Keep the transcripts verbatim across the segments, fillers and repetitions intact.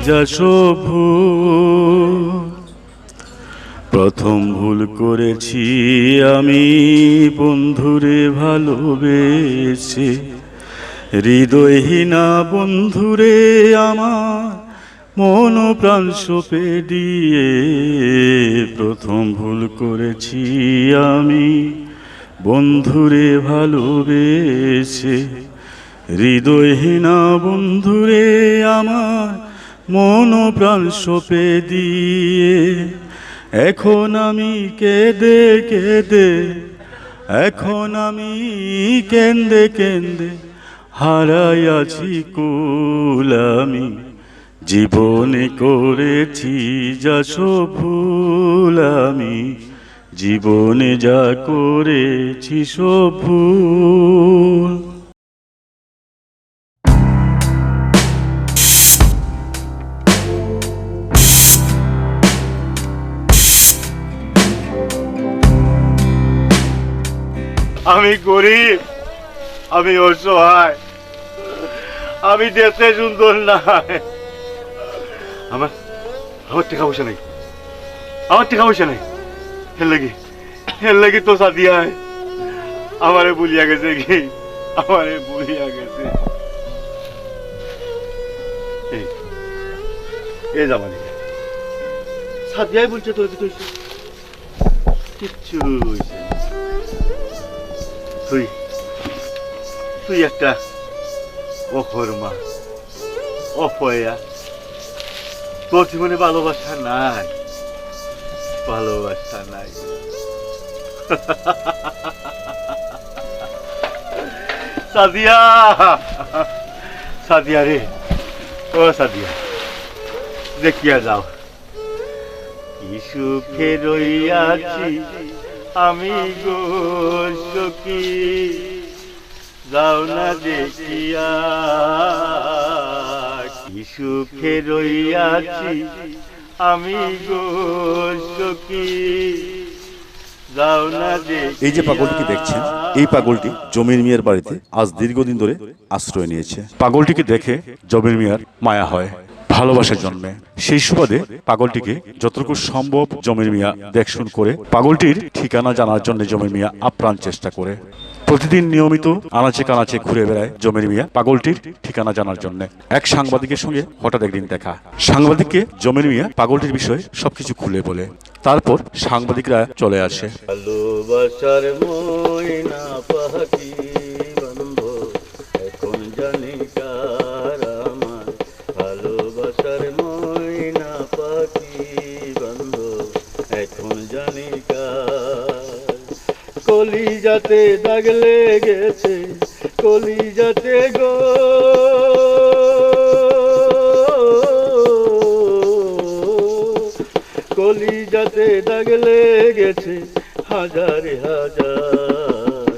যা সব ভুল। প্রথম ভুল করেছি আমি বন্ধুরে ভালোবেসে, হৃদয়হীনা বন্ধুরে আমার মন প্রাণ সঁপে দিয়ে। প্রথম ভুল করেছি আমি বন্ধুরে ভালোবেসে, হৃদয়হীনা বন্ধুরে আমার মন প্রাণ সঁপে দিয়ে। এখন আমি কেঁদে কেঁদে, এখন আমি কেঁদে কেঁদে হারাই আছি কুল। আমি জীবনে করেছি যা সব ভুল, আমি জীবনে যা করেছি সব ভুল। আমি গরিব, আমি অসহায়, আমি দেখতে সুন্দর নায়। আমার, আমার টেকা পয়সা নাই, আমার টেকা পয়সা নাই। এর লাগি, এর লাগি তো সাদিয়ায় আমারে ভুলিয়া গেছে কি, আমারে ভুলিয়া গেছে। এই, এ জামানি, সাদিয়ায় বলছে তোর কিছু হইছে? কিচ্ছু হইছে না। তুই, তুই একটা অকর্মা, অপয়া। তোর জীবনে ভালোবাসা নাই, ভালোবাসা নাই। সাদিয়া, সাদিয়া রে, ও সাদিয়া, দেখিয়া যাও। কি সুখে রইয়াছি আমি গো সখী, যাও না দেখিয়া। কি সুখে রইয়াছি আমি গো সখী, যাও না দেখিয়া। এই যে পাগলটিকে দেখছেন, এই পাগলটি জমির মিয়ার বাড়িতে আজ দীর্ঘদিন ধরে আশ্রয় নিয়েছে। পাগলটিকে দেখে জমির মিয়ার মায়া হয়, ভালোবাসা জন্মে। সেই সুবাদে পাগলটিকে যতটুকু সম্ভব জমির মিয়া দেখশুন করে। পাগলটির ঠিকানা জানার জন্য জমির মিয়া আপ্রাণ চেষ্টা করে। প্রতিদিন নিয়মিত আনাচে কানাচে ঘুরে বেড়ায় জমির মিয়া পাগলটির ঠিকানা জানার জন্য। এক সাংবাদিকের সঙ্গে হঠাৎ একদিন দেখা। সাংবাদিককে জমির মিয়া পাগলটির বিষয়ে সবকিছু খুলে বলে। তারপর সাংবাদিকরা চলে আসে। ভালোবাসার ময়না পাখি বন্ধু, এখন জানি কার আমার। ভালোবাসার ময়না পাখি বন্ধু, এখন জানি কার। কলিজাতে দাগ লেগেছে, কলিজাতে গো, কলিজাতে দাগ লেগেছে হাজার হাজার।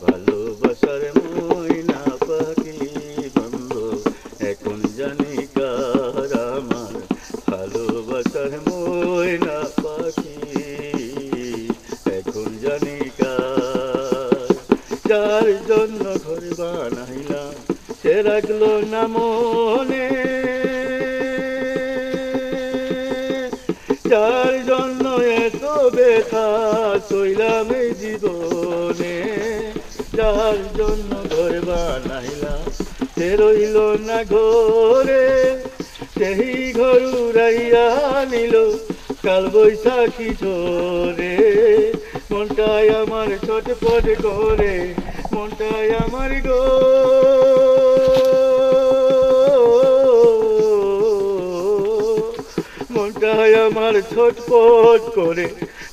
ভালোবাসার ময়না পাখি বন্ধু, এখন জানি কার আমার। ভালোবাসার ময়না পাখি, এখন জানি কার। যার জন্য ঘর বানাইলাম, সে রাখলো না মনে। যার জন্য এত ব্যথা সইলাম এই জীবনে, যার জন্য ঘর বানাইলাম, সে রইলো না ঘরে। সেই ঘর উড়াইয়া নিল কাল বৈশাখী ঝড়ে। মনটাই আমার ছটফট করে, মনটাই আমার গো, মনটাই আমার ছটফট করে,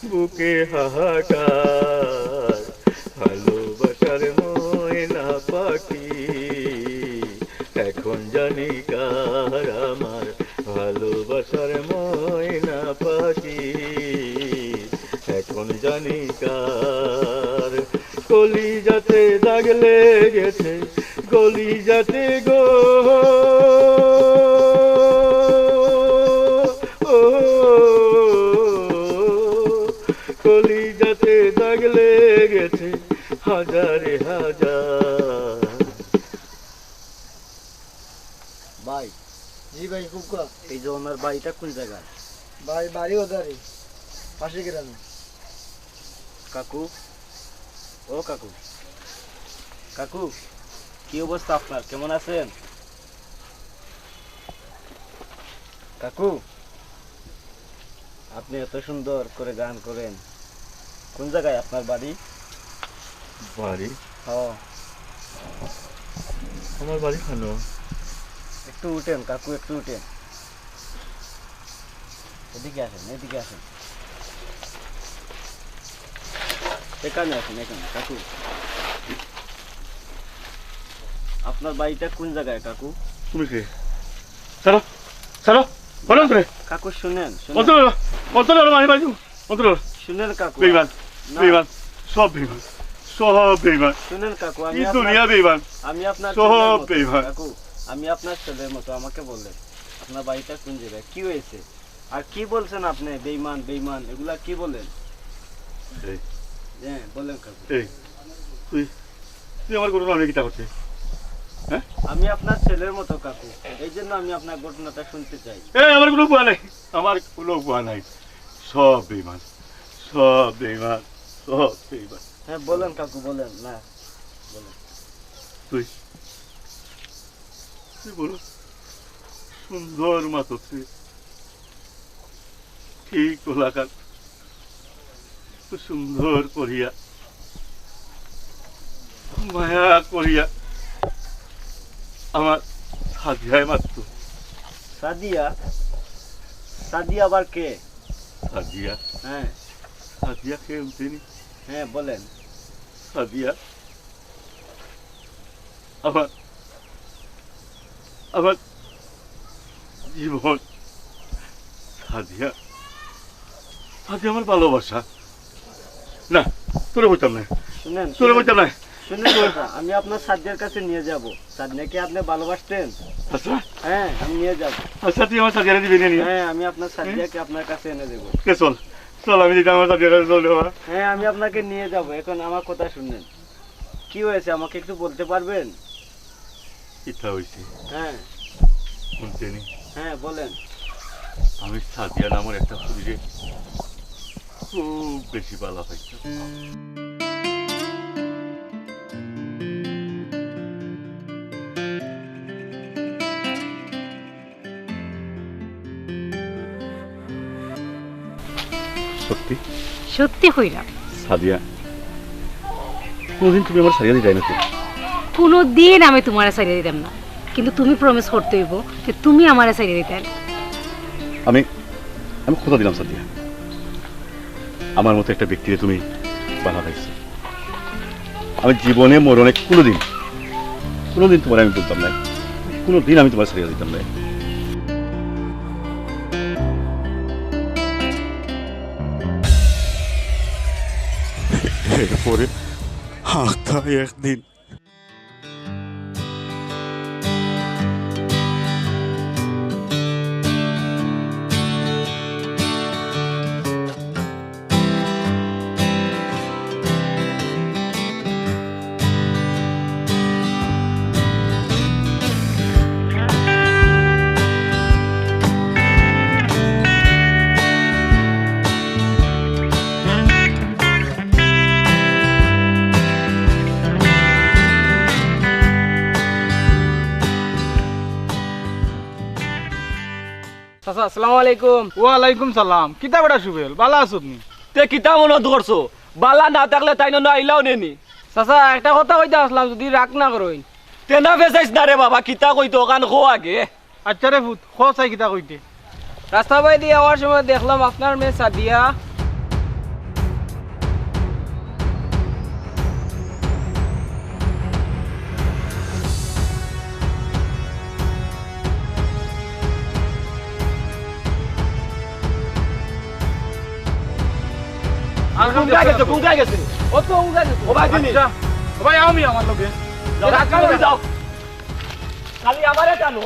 বুকে হাহাকার। ভালোবাসার ময়না পাখি, এখন জানি কার আমার। ভালোবাসার ময়না পাখি, এখন জানি কার। কলিজাতে দাগ লেগেছে, কলিজাতে গো, ও, কলিজাতে দাগ লেগেছে হাজারে হাজার। ভাই, জি জি ভাই, খুব কম। এই যে ওনার বাড়িটা কোন জায়গায়? ভাই, বাড়ি ওদারে, পাশে গ্রামে। কাকু, ও কাকু, কাকু, কি অবস্থা আপনার? কেমন আছেন কাকু? আপনি এত সুন্দর করে গান করেন, কোন জায়গায় আপনার বাড়ি? বাড়ি? হ। আমার বাড়ি কেন? একটু উঠেন কাকু, একটু উঠেন। এদিকে আসেন, এদিকে আসেন। এখানে আসেন, এখানে, কাকু। আপনার বাড়িটা কোন জায়গায়, কাকু? তুমি কে? ছাড়ো, ছাড়ো, বলো তুমি। কাকু, শুনেন, শুনেন। অন্তর হলো, অন্তর হলো, আমি বাড়ি যাবো। অন্তর হলো। শুনেন, কাকু। বেইমান, না। বেইমান, সব বেইমান, সব বেইমান। শুনেন, কাকু, আমি এই আপনার, দুনিয়া বেইমান। আমি আপনার সব ছেলের মতো, বেইমান। কাকু, আমি আপনার ছেলের মতো, আমাকে বলেন, আপনার বাড়িটা কোন জায়গায়? কি হয়েছে? আর কি বলছেন আপনি? বেইমান, বেইমান, এগুলা কি বলেন? এই। হ্যাঁ, বলেন কাকু। এই, তুই, তুই আমার ঘটনা নিয়ে কিতা করছিস? হ্যাঁ? আমি আপনার ছেলের মতো কাকু, এই জন্য আমি আপনার ঘটনাটা শুনতে চাই। এই, আমার কোনো ভুয়া নাই, আমার কোনো ভুয়া নাই। সব বেইমান, সব বেইমান, সব বেইমান। হ্যাঁ, বলেন কাকু, বলেন না, বলেন। তুই, তুই বলো, সুন্দর মাতছে, ঠিক গোলাকার, সুন্দর করিয়া, মায়া করিয়া আমার সাদিয়ায় মাততো। সাদিয়া? সাদিয়া আবার কে? সাদিয়া? হ্যাঁ। সাদিয়া কে হুনছইন নি? হ্যাঁ, বলেন। সাদিয়া আমার, আমার জীবন। সাদিয়া, সাদিয়া আমার ভালোবাসা। না, তোরে কইতাম না। শুনেন, তোরে শুনেন। কইতাম না। শুনেন কথা, আমি আপনার সাদিয়ার কাছে নিয়ে যাব। সাদিয়াকে আপনি ভালোবাসতেন? আচ্ছা। হ্যাঁ, আমি নিয়ে যাব। আচ্ছা, তুই আমার সাদিয়ারে দিবি নি? হ্যাঁ, আমি আপনার সাদিয়াকে আপনার কাছে এনে দেব। কে চল, চল, আমি দিতাম আমার সাদিয়ার কাছে চল রে বাবা। হ্যাঁ, আমি আপনাকে নিয়ে যাব। এখন আমার কথা শুনেন। কি হয়েছে আমাকে একটু বলতে পারবেন? কিতা হইছে? হ্যাঁ। হুনছইন নি? হ্যাঁ, বলেন। আমি সাদিয়া নামের একটা ফুরিরে খুব বেশি ভালা পাইতাম। সত্যি? সত্যি কইরাম। সাদিয়া, কোনোদিন তুমি আমারে ছাড়িয়া দিতায় না তো? কোনোদিন আমি তুমারে ছাড়িয়া দিতাম না, কিন্তু তুমি প্রমিস করতে অইবো যে তুমি আমারে ছাড়িয়া দিতায় না। আমি, আমি কথা দিলাম সাদিয়া, আমার মতো একটা ব্যক্তিরে তুমি ভালা পাইছো। আমি জীবনে মরণে কোনোদিন, কোনোদিন তুমারে আমি ভুলতাম না, কোনোদিন আমি তুমারে ছাড়িয়া দিতাম না। এরপরে হাঁকতা একদিন চাচা, আসসালামু আলাইকুম। ওয়ালাইকুম সালাম। কিতা বেটা সুবেল, বালা আছো নি? তে কিতা মনত করছো? বালা না থাকলে তাইন অনো আইলাও নে নি। চাচা, একটা কথা কইতা আসলাম, যুদি রাগ না করইন। তে না ফেসাইস না রে বাবা, কিতা কইতো অখান কও আগে। আচ্ছা রে ফুত, ক চাই কিতা কইতে। রাস্তা বায়দি আওয়ার সময় দেখলাম আপনার মেয়ে সাদিয়া। আর কোন জায়গায় গেছে? কোন জায়গায় গেছে? ও তো কোন জায়গায় গেছে? ও ভাই, দিনি। আচ্ছা। ও ভাই, আমি আমার লগে। যাও, যাও, যাও। খালি আমারে টানো।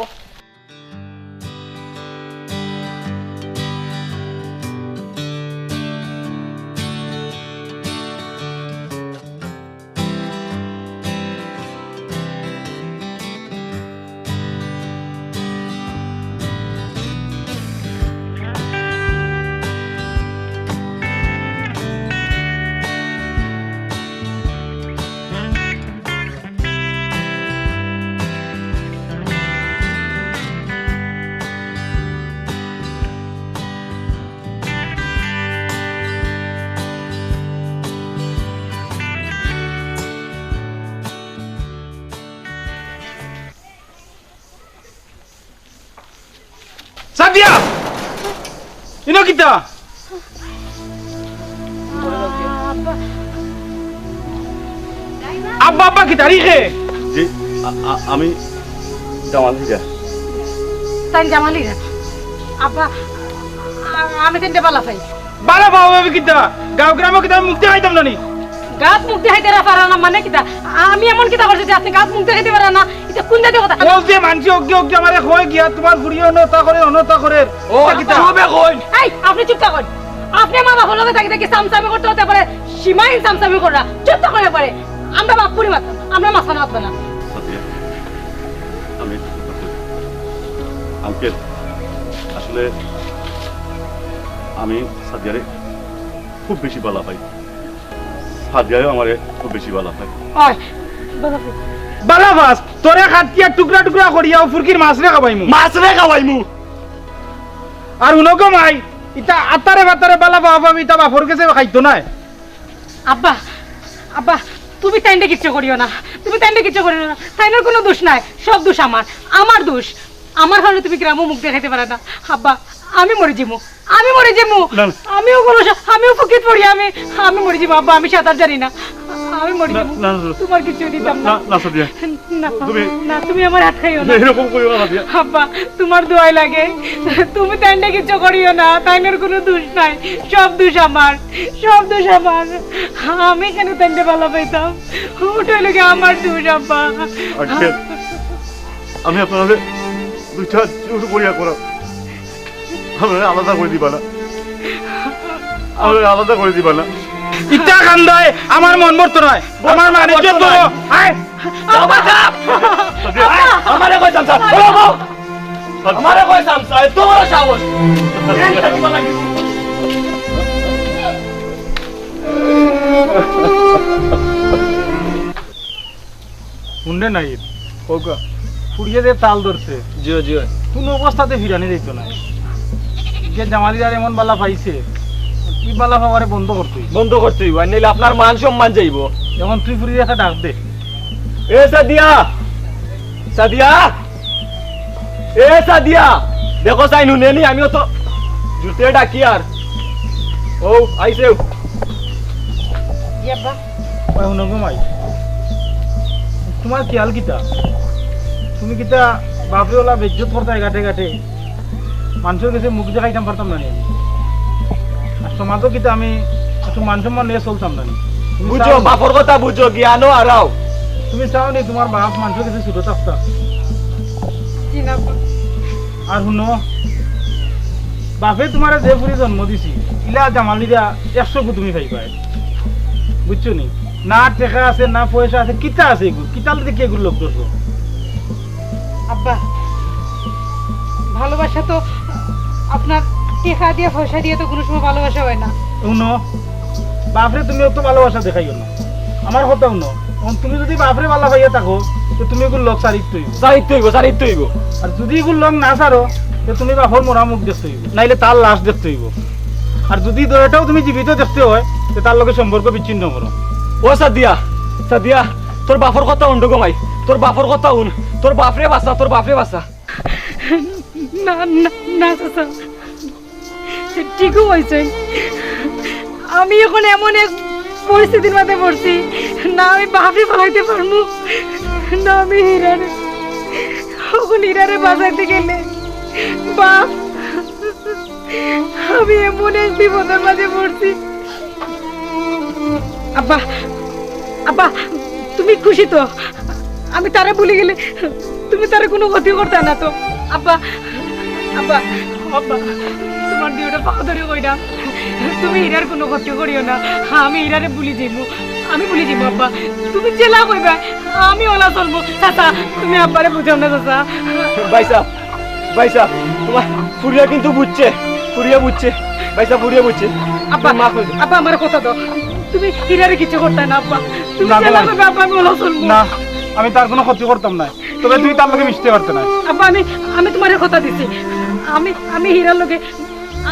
কিতা? আব্বা। আব্বা, আব্বা, কিতা রে কে? জি, আ-, আ-, আমি জামাল হীরা। তাইন জামাল হীরা। আব্বা, আ-, আমি তাইনরে বালা পাই। বালা পাও আমি কিতা? গাঁও গ্রামো কিতা আমি মুখ দেখাইতাম না নি? গাঁওত মুখ দেখাইতারা পারো না মানে কিতা? আমি এমন কিতা করছি যে আপনে গাঁওত মুখ দেখাইতারা পারো না? ইটা কুন জাতীয় কথা? ও যে মানষে অগ্গে অগ্গে আমারে কয় গিয়া, "তুমার ফুড়ি অনতা করে, অনতা করে।" ও, কিতা? এই, আপনে চুপ থাকইন। আপনে মা বাপর লগে থাকি থাকি চামচামি করতে করতে পারে, সীমাহীন চামচামি কররা। চুপ থাকইন একবারে। আমরা বাপ ফুড়ি মাততাম, আমরা মাছ না মাততাম না। সাদিয়া, আমি আঙ্কেল, আসলে আমি সাদিয়ারে খুব বেশি বালা পাই। সাদিয়াও আমারে খুব বেশি বালা পায়। ওই, বালা পাই। বালা পাস, তোরে কাটিয়া টুকরা টুকরা করিয়া ও ফুরকির মাছরে খাওয়াইমু। মাছরে খাওয়াইমু। আর হুনো গো মাই, ইতা আতারে বাতারে বালা পাওয়া পাবি, ইতা বাপর গেছে খাইতো নায়। আব্বা, আব্বা, তুমি তাইনরে কিচ্ছু করিও না, তুমি তাইনরে কিচ্ছু করিও না, তাইনর কুনু দোষ নাই, সব দোষ আমার, আমার দোষ। আমার কারণে তুমি গ্রামো মুখ দেখাইতে পারো না। আব্বা, আমি মরি যিমু, আমি মরি যিমু। না, না। আমিও গরু সা-, আমিও ফুকিত পড়ি, আমি, আমি মরি যিমু আব্বা, আমি সাঁতার জানি না, আমি মরি না, যিমু। না, না। তুমার কিচ্ছু দিতাম না। না, না, সাদিয়া। না, তুমি না, তুমি আমার আটকাইও না। এরকম করিও না, সাদিয়া। আব্বা, তুমার দোয়াই লাগে, তুমি তাইনরে কিচ্ছু করিও না, তাইনর কুনু দোষ নাই, সব দোষ আমার, সব দোষ আমার। আমি কেনে তাইনরে বালা পাইতাম? ওটা অইলো গিয়া আমার দোষ আব্বা। আঙ্কেল, আমি আপনারে দুইটা জোর করিয়া করাম। আমারে আলাদা করি দিবা না, আমারে আলাদা করি দিবা না। ইতা কান্দায় আমার মন ভরতো নায়, আমার মানে কি তো? আয়। আব্বা! আমারে কয় চামচা, বলো, বলো। আমারে কয় চামচা, এত বড় সাহস। হুনরে নাইব, কউক্কা। ফুড়িয়ে যে তাল ধরছে, জিও, জিও। কুনু অবস্থাতে ফিরানি যাইতো নায়। যে জামালিরার এমন বালা পাইছে, ই বালা পাওয়ারে বন্ধ করতে অইবো। বন্ধ করতে অইবো, আর নাইলে আপনার মান সম্মান যাইবো। এখন তুই ফুড়িরে একটা ডাক দে। এ সাদিয়া, সাদিয়া, এ সাদিয়া, দেখো চাইন হুনে নি, আমিও তো জুরে ডাকি আর। ও, আইছে। জি আব্বা। ওই হুনো গো মাই, তুমার খিয়াল কিতা? তুমি কিতা বাপরে অলা বেইজ্জত করতায় ঘাটে ঘাটে? মানষর গেছে মুখ দেখাইতাম পারতাম না নি আমি? আর সমাজো কিতা আমি একটু মান সম্মান লইয়া চলতাম না নি? তুমি বুঝো, চাও নি? বাপর কথা বুঝো, জ্ঞানও হারাও। তুমি চাও নি তুমার বাপ মানষর গেছে ছোট থাকতা? জি না, আব্বা। আর হুনো, বাপে তুমারে যে ফুড়ি জন্ম দিছে, ইলা জামালিরা একশো গু তুমি পাইবায়। বুঝছো নি? না টেকা আছে, না পয়সা আছে, কিতা আছে এগুর? কিতা লাগি এগুর লগ ধরছো? আব্বা, ভালোবাসা তো আপনার টেকা দিয়া, পয়সা দিয়া তো কুনু সময় ভালোবাসা অয় না। হুনো, বাপরে তুমি অত ভালোবাসা দেখাইও না। আমার কথা হুনো, অখন তুমি যুদি বাপরে বালা পাইয়া থাকো, তে তুমি এগুর লগ ছাড়িতে অইবো। ছাড়িতে অইবো, ছাড়িতে অইবো। আর যুদি এগুর লগ না ছাড়ো, তে তুমি বাপর মরা মুখ দেখতে অইবো, নাইলে তার লাশ দেখতে অইবো। আর যুদি দুইটাও তুমি জীবিত দেখতে অয়, তে তার লগে সম্পর্ক বিচ্ছিন্ন করো। ও সাদিয়া, সাদিয়া, তোর বাপর কথা হুন গো মাই, তোর বাপর কথা হুন, তোর বাপরে বাঁচা, তোর বাপরে বাঁচা। না, না, না, চাচা। ঠিকউ কইছইন। আমি অখন এমন এক পরিস্থিতির মাঝে পড়ছি, না আমি বাপরে বাঁচাইতে পারমু, না আমি হীরারে। অখন হীরারে বাঁচাইতে গেলে, বাপ, আমি এমন এক বিপদর মাঝে পড়ছি। আব্বা, আব্বা, তুমি খুশি তো? আমি তারে ভুলি গেলে তুমি তারে কুনু ক্ষতি করতায় না তো? আব্বা, আব্বা, আব্বা, তুমার দুইওটা পাও ধরি কইরাম, তুমি হীরার কুনু ক্ষতি করিও না। আমি হীরারে ভুলি যিমু, আমি ভুলি যিমু আব্বা। তুমি যেলা কইবায়, আমি অলা চলমু। চাচা, তুমি আব্বারে বুঝাও না চাচা। ভাইসাব, ভাইসাব, তুমার ফুড়িয়ে কিন্তু বুঝছে, ফুড়িয়ে বুঝছে, ভাইসাব, ফুড়িয়ে বুঝছে। আব্বা, তুমি মাফ করি দেও। আব্বা, আমার কথা দেও, তুমি হীরারে কিচ্ছু করতায় না আব্বা। তুমি না, যেলা না। কইবায় আব্বা, আমি অলা চলমু। না, আমি তার কুনু ক্ষতি করতাম নায়, তবে তুমি তার লগে মিশতে পারতে নায়। আব্বা, আমি, আমি তুমারে কথা দিছি, আমি, আমি হীরার লগে,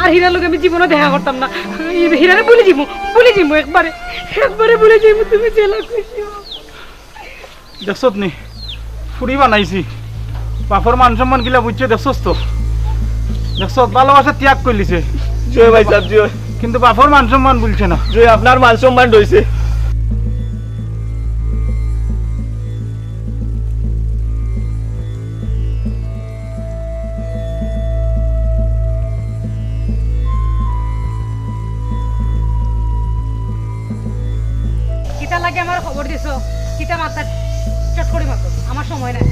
আর হীরার লগে আমি জীবনও দেখা করতাম না। হীরারে ভুলি যিমু, ভুলি যিমু একবারে, একবারে ভুলি যিমু। তুমি যেলা খুশি অও। দেখছত নি? ফুড়ি বানাইছি। বাপর মান সম্মান কিলা বুঝছে দেখছস তো? দেখছত? ভালোবাসা ত্যাগ করিলিছে। জি অয় ভাইসাব, জি অয়। কিন্তু বাপর মান সম্মান ভুলছে না। জি অয়, আপনার মান সম্মান রইছে। কিতা লাগে আমারে খবর দিছো? কিতা মাততায়? চট করি মাতো, আমার সময় নাই।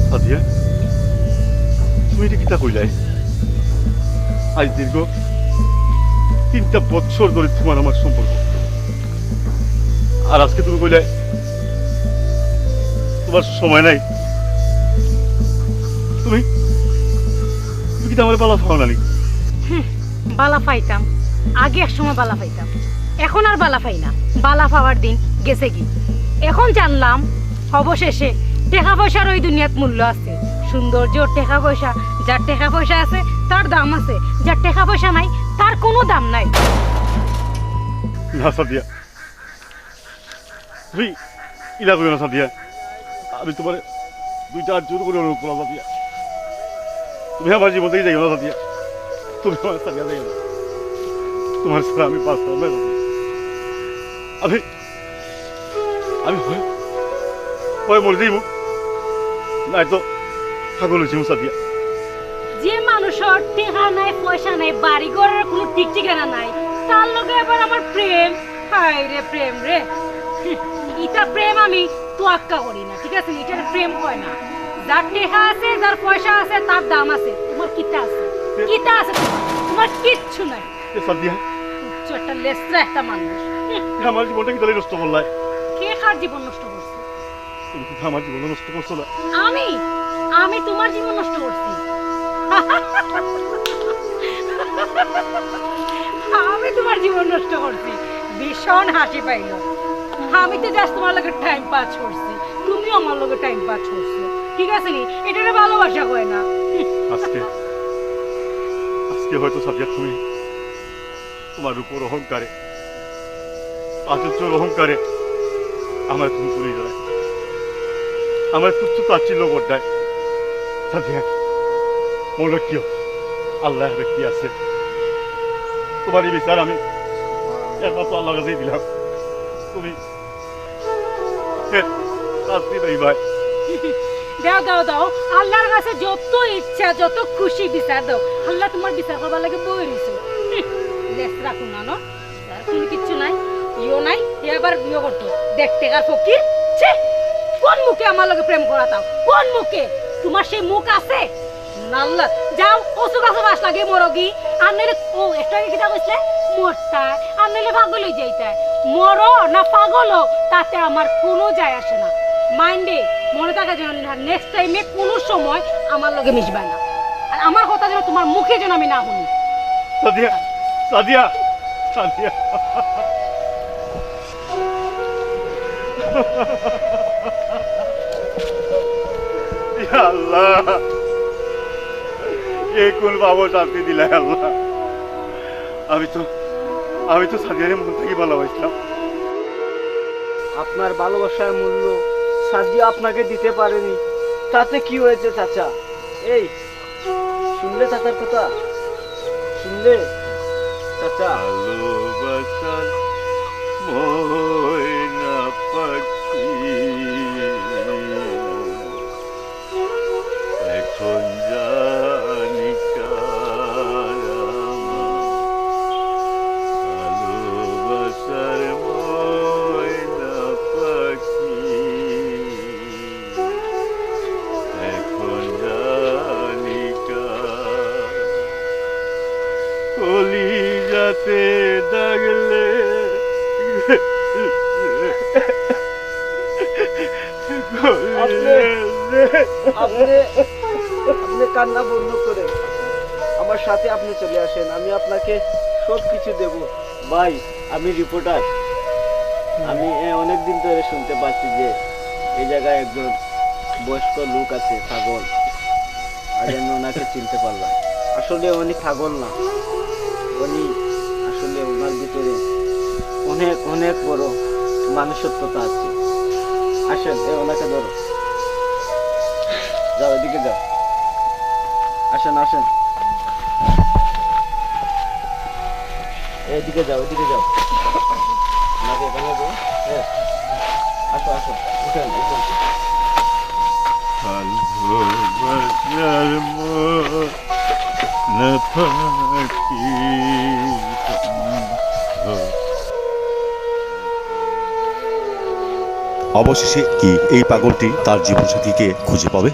সাদিয়া, তুমি ইটা কিতা কইলায়? আইজ দীর্ঘ তিনটা বছর ধরি তুমার আমার সম্পর্ক, আর আইজকে তুমি কইলায় তুমার সময় নাই। তুমি, তুমি কিতা আমারে বালা পাও না নি? হুম, বালা পাইতাম, আগে এক সময় বালা পাইতাম, এখন আর বালা পাই না। বালা পাওয়ার দিন গেছেগি। এখন জানলাম অবশেষে টেকা পয়সার ওই দুনিয়াত মূল্য আছে। সৌন্দর্য, টেকা পয়সা, যার টেকা পয়সা আছে তার দাম আছে, যার টেকা পয়সা নাই তার কোনো দাম নাই। না সাদিয়া, তুমি ইলা কইও না সাদিয়া। আমি তুমারে দুইটা হাত জোড় করি অনুরোধ করলাম সাদিয়া, তুমি আমার জীবন থাকি যাইও না সাদিয়া। তুমি আমার সাদিয়া যাইও না। তুমার ছাড়া আমি বাঁচতাম না সাদিয়া। আমি, আমি হয়, হয় মরি যাইমু, নাইতো পাগল অইযিমু সাদিয়া। যে মানুষর টেকা নাই, পয়সা নাই, বাড়ি ঘরর কোনো ঠিক ঠিকানা নাই, তার লগে আবার আমার প্রেম। হায় রে প্রেম রে। হুম, ইটা প্রেম আমি তোয়াক্কা করি না, ঠিক আছে? ইটারে প্রেম কয় না। যার টেকা আছে, যার পয়সা আছে, তার দাম আছে। তুমার কিতা আছে? কিতা আছে তুমার? তুমার কিচ্ছু নাই। এ সাদিয়া। তুচ্ছ একটা লেসরা একটা মানুষ। হুম। এ আমার জীবনটা কিতার লাগি নষ্ট করলায়? কে কার জীবন নষ্ট করছে? তুমি কিন্তু আমার জীবন নষ্ট করছো না। আমি? আমি তুমার জীবন নষ্ট করছি? আমি তুমার জীবন নষ্ট করছি? ভীষণ হাসি পাইলো। আমি তো just তুমার লগে time pass করছি, তুমিও আমার লগে time pass করছো, ঠিক আছে নি? ইটারে ভালোবাসা কয় না। আইজকে, আইজকে হয়তো সাদিয়া তুমি তুমার রূপর অহংকারে, আচার্যর অহংকারে আমারে তুমি ভুলি যাও, আমারে তুচ্ছ তাচ্ছিল্য কররায়। সাদিয়া, মনো রাখিও, আল্লার ব্যক্তি আছে, তুমার ই বিচার আমি একমাত্র আল্লার কাছেই দিলাম। তুমি হে, শাস্তি দেই ভাই। দাও, দাও, দাও। আল্লার কাছে যত ইচ্ছা, যত খুশি বিচার দাও। আল্লা তুমার বিচার করবার লাগি বই রইছে। হুম, লেসরা কুনানো। আর কুনু কিচ্ছু নাই, ইয়ো নাই, হে আবার ইয়ো করতো। দেখতে কার ফকির। ছি! কোন মুখে আমার লগে প্রেম করাতাও? কোন মুখে? তুমার সেই মুখ আছে? নাল্লা, যাও, কচু গাছো বাঁশ লাগিয়া মরোগি। আর নাইলে, ও, একটু আগে কিতা কইছলে? মরতায়, আর নাইলে পাগল অই যাইতায়। মরো না পাগল অও, তাতে আমার কুনু যায় আসে না। মাইন্ডে, মনো থাকে যেন না, next time-এ কুনু সময় আমার লগে মিশবায় না। আর আমার কথা যেন তুমার মুখে যেন আমি না হুনি। সাদিয়া, সাদিয়া, সাদিয়া। ইয়া আল্লাহ, এ কুন পাপর শাস্তি দিলায় আল্লাহ। আমি তো, আমি তো সাদিয়ারে মন থাকি ভালোবাসতাম। আপনার ভালোবাসার মূল্য সাদিয়া আপনাকে দিতে পারেনি, তাতে কি হয়েছে চাচা? এই, শুনলে চাচার কথা? শুনলে চাচা? ভালোবাসার ময়না পাখি, এখন জানি কার আমার ভালোবাসার ময়না পাখি। এখন জানি কার কলিজাতে দাগ লেগে আপনি, আপনি, আপনি কান্না বন্ধ করে আমার সাথে আপনি চলে আসেন, আমি আপনাকে সব কিছু দেব। ভাই, আমি রিপোর্টার। আমি, এ, অনেক দিন ধরে শুনতে পাচ্ছি যে এই জায়গায় একজন বয়স্ক লোক আছে, পাগল। আজ আমি ওনাকে চিনতে পারলাম। আসলে উনি পাগল না, উনি আসলে ওনার ভিতরে অনেক, অনেক বড় মানুষত্বতা আছে। আসেন, এ, ওনাকে ধরো, যাও, এদিকে যাও, আসেন, আসেন। এদিকে যাও, এদিকে যাও। আমাকে এখানে যাও। হ্যাঁ। আসো, আসো। উঠেন, উঠেন। ভালোবাসার মন ফাঁকি। অবশেষে কি এই পাগলটি তার জীবনসাথীকে খুঁজে পাবে?